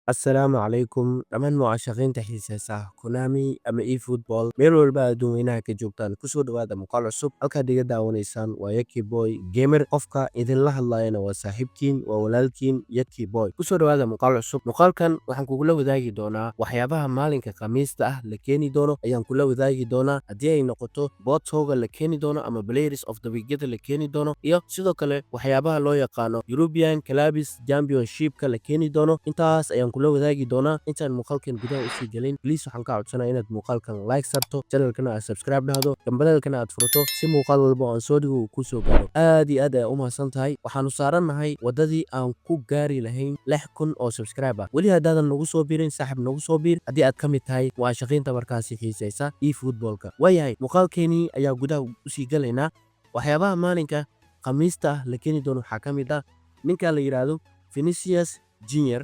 Assalaamu calaykum dhammaan mucaashaqiinta xiiseysa Konami ama eFootball, meel walba adduun weynaha ka joogtaan, kusoo dhawaada muuqaal cusub. Halkaad iga daawanaysaan waa Yaki Boy Gamer, qofka idinla hadlayana waa saaxiibkiin, waa walaalkiin Yaki Boy. Kusoo dhawaada muuqaal cusub. Muuqaalkan waxaan kugula wadaagi doonaa waxyaabaha maalinka Khamiista ah la keeni doono ayaan kula wadaagi doonaa, haddii ay noqoto POTW-ga la keeni doono ama Players of the Week-yada la keeni doono, iyo sidoo kale waxyaabaha loo yaqaano European Clubs Championship-ka la keeni doono. Intaas ayaan kula wadaagi doonaa. Intaan muuqaalkan gudaha usii gelin, please, waxaan ka codsanaya inaad muuqaalkan like sarto, channelkana aad subscribe dhahdo, gambaleelkana aad furato, si muuqaal walba oo aan soo dhigo uu kusoo gaaro. Aad iyo aad ayaa u mahadsan tahay. Waxaanu saarannahay waddadii aan ku gaari lahayn 6000 oo subscribe ah. Weli haddaadan nagu soo biirin, saaxib, nagu soo biir haddii aad ka mid tahay mucaashaqiinta markaasi xiiseysa eFootballka. Waayahay, muuqaalkeenii ayaa gudaha usii galaynaa. Waxyaabaha maalinka Khamiista ah la keeni doono waxaa ka mid ah ninka la yidhaahdo Vinicius Junior.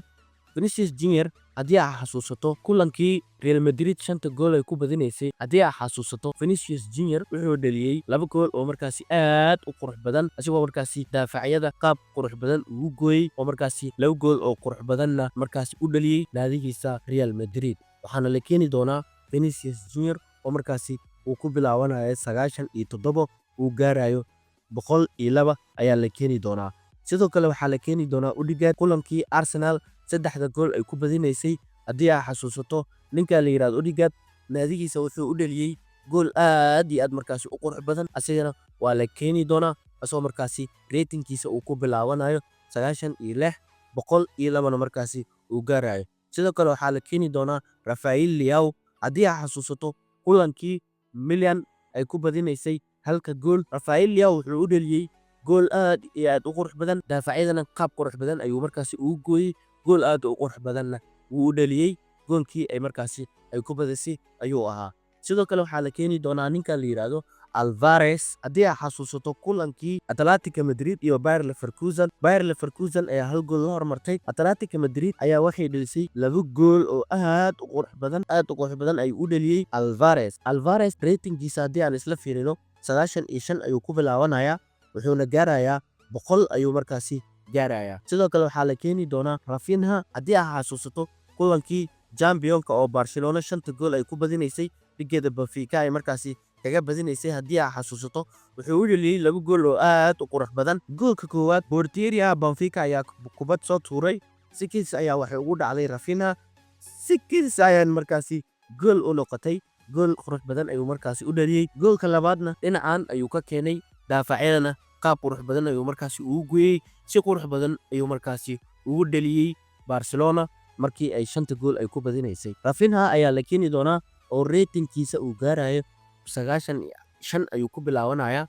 Vinicius Junior, haddii aad xasuusato kulankii Real Madrid shanta gool ay ku badinaysay, haddii aad xasuusato, Vinicius Junior wuxuu dhaliyey laba gool oo markaasi aad u qurux badan, asigoo markaasi daafacyada qaab qurux badan ugu gooyey, oo markaasi laba gool oo qurux badanna markaasi u dhaliyey naadigiisa Real Madrid. Waxaana la keeni doonaa Vinicius Junior oo markaasi uu ku bilaabanayo 97, uu gaarayo 102 ayaa la keeni doonaa. Sidoo kale waxaa la keeni doonaa Odegaard. Kulankii Arsenal saddexda gool ay ku badinaysay, haddii aad xasuusato, ninka la yidhahdo Odegaard naadigiisa wuxuu u dhaliyey gool aad iyo aad markaasi u qurux badan. Asigana waa la keeni doonaa, asagoo markaasi ratingkiisa uu ku bilaabanayo 96, 102-na markaasi uu gaarayo. Sidoo kale waxaa la keeni doonaa Rafael Leao. Haddii aad xasuusato kulankii Milan ay ku badinaysay halka gool, Rafael Leao wuxuu u dhaliyey gool aad iyo aad u qurux badan, daafacyadana qaab qurux badan ayuu markaasi ugu gooyey, gool aad u qurux badanna wuu u dhaliyey. Goolkii ay markaasi ay ku badisay ayuu ahaa. Sidoo kale waxaa la keeni doonaa ninka la yidhaahdo Alvarez. Haddii aad xasuusato kulankii Atletico Madrid iyo Bayer Leverkusen, Bayer Leverkusen ayaa hal gool la hormartay. Atletico Madrid ayaa waxay dhalisay laba gool oo aad u qurux badan, aad u qurux badan ayuu u dhaliyey Alvarez. Alvarez ratingkiisa haddii aan isla fiirino, 95 ayuu ku bilaabanayaa, wuxuuna gaarayaa 100 ayuu markaasi gaarayaa. Sidoo kale waxaa la keeni doonaa Raphinha. Haddii aad xasuusato kulankii Championka oo Barcelona shanta gool ay ku badinaysay, dhigeeda Benfica ay markaasi kaga badinaysay, haddii aad xasuusato, wuxuu u dhaliyey laba gool oo aad u qurux badan. Goolka koowaad, portieriyaha Benfica ayaa kubad soo tuuray, si kiis ayaa waxay ugu dhacday Raphinha, si kiis ayaan markaasi gool u noqotay. Gool qurux badan ayuu markaasi u dhaliyey. Goolka labaadna dhinacan ayuu ka keenay, daafacyadana qaab qurux badan ayuu markaasi ugu gooyey, si qurux badan ayuu markaasi ugu dhaliyey Barcelona markii ay shanta gool ay ku badinaysay. Raphinha ayaa la keeni doonaa oo ratingkiisa uu gaarayo 95 ayuu ku bilaabanayaa,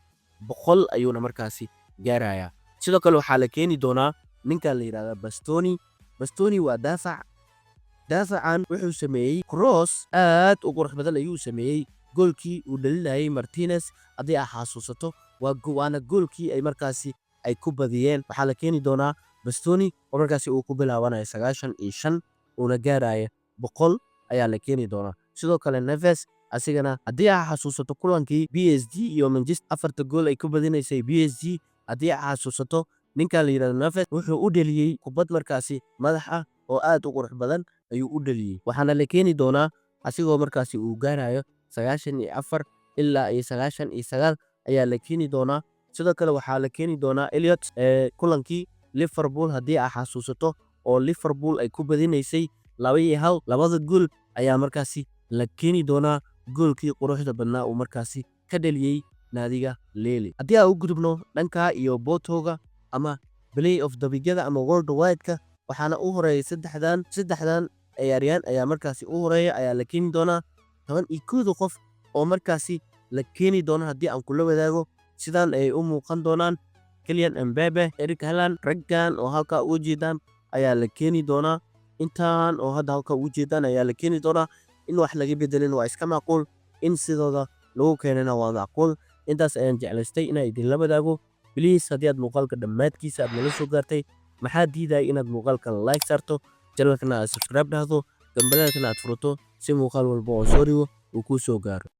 100 ayuuna markaasi gaarayaa. Sidoo kale waxaa la keeni doonaa ninka la yidhahda Bastoni. Bastoni waa daafac. Daafacan wuxuu sameeyey cross aad u qurux badan ayuu sameeyey goolkii uu dhalinayay Martinez, haddii aad xasuusato, waana goolkii ay markaasi ay ku badiyeen. Waxaa la keeni doonaa Bastoni oo markaasi uu ku bilaabanayo 95, uuna gaaraya 100 ayaa la keeni doonaa. Sidoo kale Neves, asigana haddii aad xasuusato kulankii PSG iyo Manchester, afarta gool ay ku badinaysay PSG, haddii aad xasuusato, ninka la yidhahdo Neves wuxuu u dhaliyey kubad markaasi madax ah oo aad u qurux badan ayuu u dhaliyey. Waxaana la keeni doonaa asigoo markaasi uu gaarayo 94 ilaa iyo 99 ayaa la keeni doonaa. Sidoo kale waxaa la keeni doonaa Elliott. Kulankii Liverpool, haddii aad xasuusato, oo Liverpool ay ku badinaysay 2-1, labada gool ayaa markaasi la keeni doonaa, goolkii quruxda badnaa uu markaasi ka dhaliyey naadiga Lille. Haddii aan u gudubno dhanka iyo POTW-ga ama Player of the Week-yada ama World Wide-ka, waxaana u horeeya saddexdan ciyaaryahan ayaa markaasi u horeeya ayaa la keeni doonaa. 11-da qof oo markaasi la keeni doono haddii aan kula wadaago, sidaan ay u muuqan doonaan: Kylian Mbappe, Erling Haaland, raggan oo halkaa uga jeedaan ayaa la keeni doonaa. Intaan oo hadda halkaa uga jeedaan ayaa la keeni doonaa. In wax laga bedelin waa iska macquul, in sidooda lagu keenana waa macquul. Intaas ayaan jeclaystay inaan idinla wadaago. Please, haddii aad muuqaalka dhammaadkiisa aad nala soo gaartay, maxaa diidaya inaad muuqaalkan like saarto, channelkana aad subscribe dhahdo, gambaleelkana aad furato, si muuqaal walba oo soo dhigo uu kuu soo gaaro?